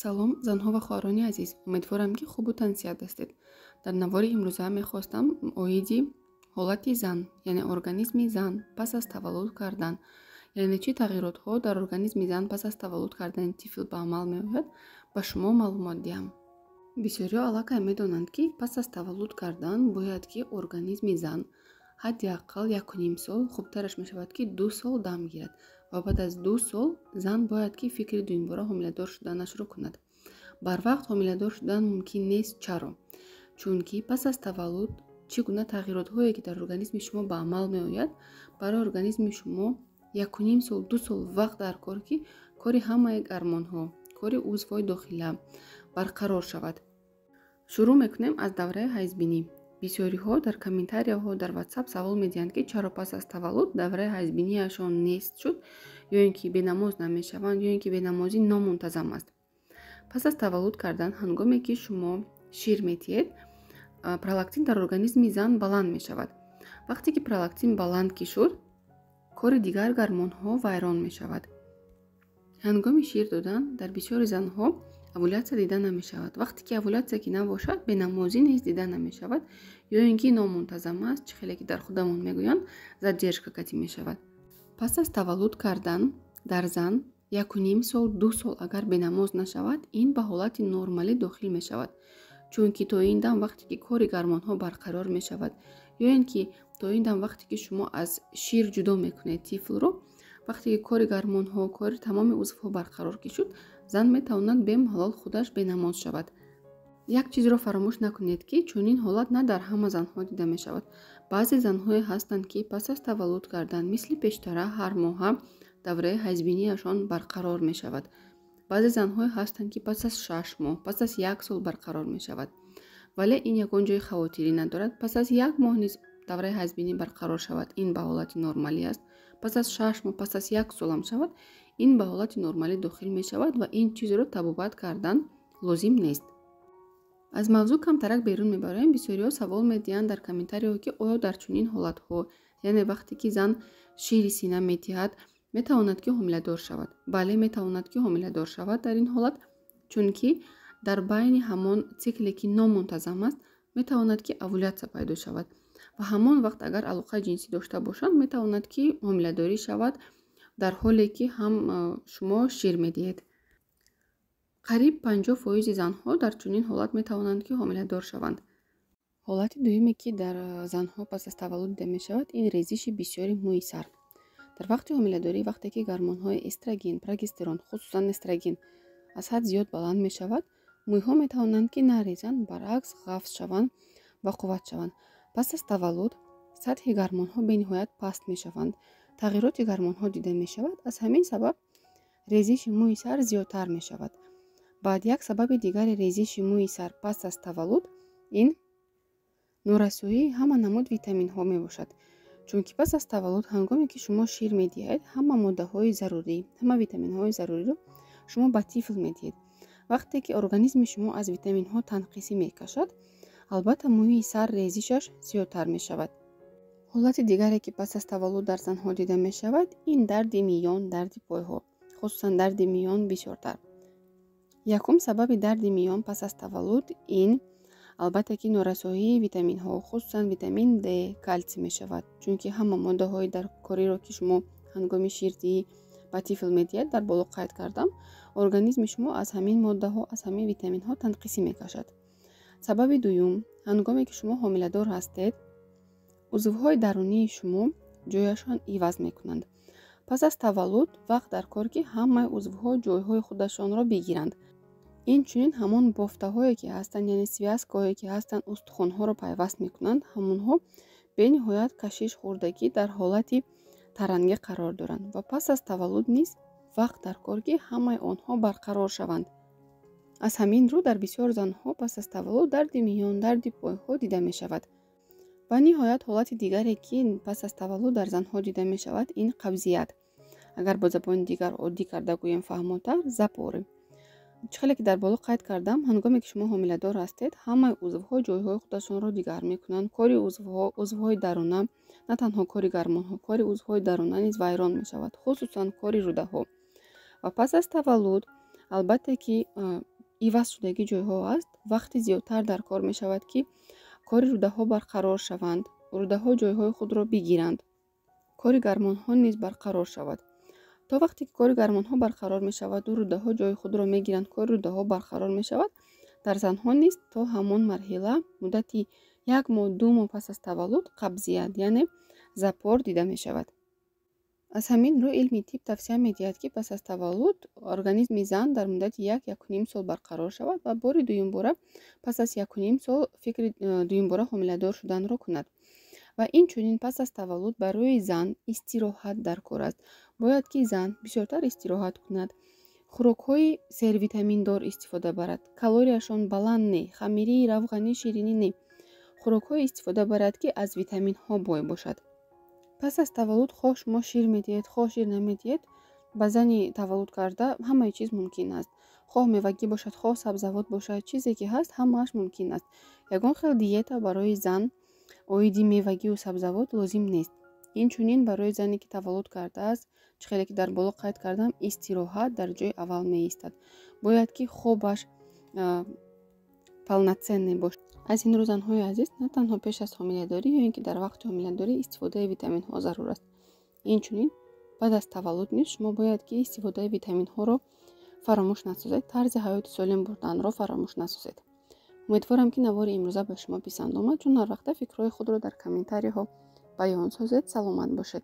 Салом, занҳо ва хоҳарони азиз. Умедворам, ки хубу тансиҳат ҳастед. Дар навори имрӯза мехостам оиди ҳолати зан, яъне организми зан пас аз таваллуд кардан, яъне чӣ тағйиротҳо дар организми зан пас аз таваллуд кардани тифл ба амал меояд, ба шумо маълумот диҳам. Бисёриҳо аллакай медонанд, ки пас аз таваллуд кардан бояд ки организми зан ҳадди аққал 1,5 сол, хубтараш мешавад, ки 2 сол дам гирад ва баъд аз 2 сол зан бояд ки фикри дуюмбора ҳомиладор шуданашро кунад. Барвақт ҳомиладор шудан мумкин нест. Чаро? Чунки пас аз таваллуд чӣ гуна тағйиротҳое ки дар организми шумо ба амал меояд, барои организми шумо 1,5 сол, 2 сол вақт дар кор, ки кори ҳамаи гормонҳо, кори узвҳои дохила барқарор шавад. Шурӯъ мекунем аз давраи ҳайзбинӣ. Бисёриҳо дар комментарияҳо, дар Ватсап савол медиҳанд, ки чаро пас аз таваллуд давраи ҳайзбинияшон нест шуд ё ин ки бенамоз намешаванд, ё ин ки бенамозӣ номунтазам аст. Пас аз таваллуд кардан, ҳангоме ки шумо шир медиҳед, пролактин дар организми зан баланд мешавад. Вақте ки пролактин баланд ки шуд, кори дигар гормонҳо вайрон мешавад. Ҳангоми шир додан дар бисёри занҳо овулятсия дида намешавад. Вақте ки овулятсия ки набошад, бенамозӣ низ дида намешавад ё ин ки номунтазам аст, чӣ хеле ки дар худамон мегӯянд, задержка катӣ мешавад. Пас аз таваллуд кардан дар зан 1,5 сол, 2 сол агар бенамоз нашавад, ин ба ҳолати нормалӣ дохил мешавад, чунки то ин дам вақте ки кори гормонҳо барқарор мешавад ё ин ки то ин дам вақте ки шумо аз шир ҷудо мекунед тифлро, вақте ки кори гормонҳо, кори тамоми узвҳо барқарор ки шуд, зан метавонад бемалол худаш бенамоз шавад. Як чизро фаромӯш накунед, ки чунин ҳолат на дар ҳама занҳо дида мешавад. Баъзе занҳое ҳастанд, ки пас аз таваллуд кардан мисли пештара ҳар моҳа давраи ҳайзбинияшон барқарор мешавад. Баъзе занҳое ҳастанд, ки пас аз 6 моҳ, пас аз як сол барқарор мешавад. Вале ин ягон ҷои хавотирӣ надорад. Пас аз як моҳ низ давраи ҳайзбинӣ барқарор шавад, ин ба ҳолати нормалӣ аст. Пас аз 6 моҳ, пас аз як солам шавад, ин ба ҳолати нормалӣ дохил мешавад ва ин чизро табобат кардан лозим нест. Аз мавзӯъ камтарак берун мебароем. Бисёриҳо савол медиҳанд дар комментариҳо, ки оё дар чунин ҳолатҳо, яъне вақте ки зан шири сина медиҳад, метавонад ки ҳомиладор шавад? Бале, метавонад ки ҳомиладор шавад дар ин ҳолат, чунки дар байни ҳамон цикле ки номунтазам аст, метавонад ки овулятсия пайдо шавад ва ҳамон вақт агар алоқаи ҷинсӣ дошта бошанд, метавонад ки ҳомиладорӣ шавад, дар ҳоле ки ҳам шумо шир медиҳед. Қариб 50 фоизи занҳо дар чунин ҳолат метавонанд ки ҳомиладор шаванд. Ҳолати дуюме, ки дар занҳо пас аз таваллуд дида мешавад, ин резиши бисёри мӯи сар. Дар вақти ҳомиладорӣ, вақте ки гормонҳои эстроген, прогестерон, хусусан эстроген аз ҳад зиёд баланд мешавад, мӯйҳо метавонанд ки нарезанд, баръакс, ғафз шаванд ва қувват шаванд. Пас аз таваллуд сатҳи гормонҳо бениҳоят паст мешаванд, тағйироти гормонҳо дида мешавад. Аз ҳамин сабаб резиши мӯи сар зиёдтар мешавад. Баъд як сабаби дигари резиши мӯи сар пас аз таваллуд ин норасоии ҳама намуд витаминҳо мебошад, чунки пас аз таваллуд, ҳангоме ки шумо шир медиҳед, ҳама моддаҳои зарурӣ, ҳама витаминҳои заруриро шумо ба тифл медиҳед. Вақте ки организми шумо аз витаминҳо танқисӣ мекашад, албатта, мӯи сар резишаш зиёдтар мешавад. Ҳолати дигаре, ки пас аз таваллуд дар занҳо дида мешавад, ин дарди миён, дарди пойҳо, хусусан дарди миён бисёртар. Якум сабаби дарди миён пас аз таваллуд ин, албатта, ки норасоии витаминҳо, хусусан витамин Д, калсий мешавад, чунки ҳама моддаҳои даркориро, ки шумо ҳангоми ширдиҳӣ ба тифл медиҳед, дар боло қайд кардам, организми шумо аз ҳамин моддаҳо, аз ҳамин витаминҳо танқисӣ мекашад. Сабаби дуюм: ҳангоме ки шумо ҳомиладор ҳастед, узвҳои дарунии шумо ҷояшон иваз мекунанд. Пас аз таваллуд вақт дар кор, ки ҳамаи узвҳо ҷойҳои худашонро бигиранд. Инчунин ҳамон бофтаҳое ки ҳастанд, яъне связкаҳое ки ҳастанд, устухонҳоро пайваст мекунанд, ҳамонҳо бениҳоят кашиш хӯрдагӣ, дар ҳолати тарангӣ қарор доранд ва пас аз таваллуд низ вақт дар кор, ки ҳамаи онҳо барқарор шаванд. Аз ҳамин рӯ дар бисёр занҳо пас аз таваллуд дарди миён, дарди пойҳо дида мешавад. Ва ниҳоят, ҳолати дигаре, ки пас аз таваллуд дар занҳо дида мешавад, ин қабзият. Агар бо забони дигар оддӣ карда гӯем, фаҳмотар, запоры. Чӣ хеле ки дар боло қайд кардам, ҳангоме ки шумо ҳомиладор ҳастед, ҳамаи узвҳо ҷойҳои худашонро дигар мекунанд. Кори узвҳо, узвҳои даруна, на танҳо кори гормонҳо, кори узвҳои даруна низ вайрон мешавад, хусусан кори рӯдаҳо. Ва пас аз таваллуд, албатта, ки иваз шудагии ҷойҳо аст, вақти зиёдтар дар кор мешавад, ки кори рӯдаҳо барқарор шаванд, рӯдаҳо ҷойҳои худро бигиранд, кори гармонҳо низ барқарор шавад. То вақте ки кори гармонҳо барқарор мешаваду рӯдаҳо ҷои худро мегиранд, кори рӯдаҳо барқарор мешавад, дар занҳо низ то ҳамон марҳила муддати 1 моҳ, 2 моҳ пас аз таваллуд қабзият, яъне запор дида мешавад. Аз ҳамин рӯ илми тиб тавсия медиҳад, ки пас аз таваллуд организми зан дар муддати 1-1,5 сол барқарор шавад ва бори дуюмбора пас аз 1,5 сол фикри дуюмбора ҳомиладор шуданро кунад. Ва инчунин пас аз таваллуд барои зан истироҳат дар кор аст. Бояд ки зан бисёртар истироҳат кунад, хӯрокҳои сервитаминдор истифода барад, калорияшон баланд не, хамирии равғанӣ, ширинӣ не, хӯрокҳое истифода барад, ки аз витаминҳо бой бошад. Пас аз таваллуд хоҳ шумо шир медиҳед, хоҳ шир намедиҳед, ба зани таваллуд карда ҳамаи чиз мумкин аст. Хоҳ мевагӣ бошад, хоҳ сабзавот бошад, чизе ки ҳаст ҳамааш мумкин аст. Ягон хел диета барои зан оиди мевагию сабзавот лозим нест. Инчунин барои зане ки таваллуд кардааст, чӣ хеле ки дар боло қайд кардам, истироҳат дар ҷои аввал меистад. Бояд ки хобаш полноценный бошад. Аз ин рӯ занҳои азиз, на танҳо пеш аз ҳомиладорӣ ё ин ки дар вақти ҳомиладорӣ истифодаи витаминҳо зарур аст. Инчунин баъд аз таваллуд низ шумо бояд ки истифодаи витаминҳоро фаромӯш насозед, тарзи ҳаёти солим бурданро фаромӯш насозед. Умедворам, ки навори имрӯза ба шумо писанд омад. Чун ҳар вақта фикрҳои худро дар комментариҳо баён созед. Саломат бошед.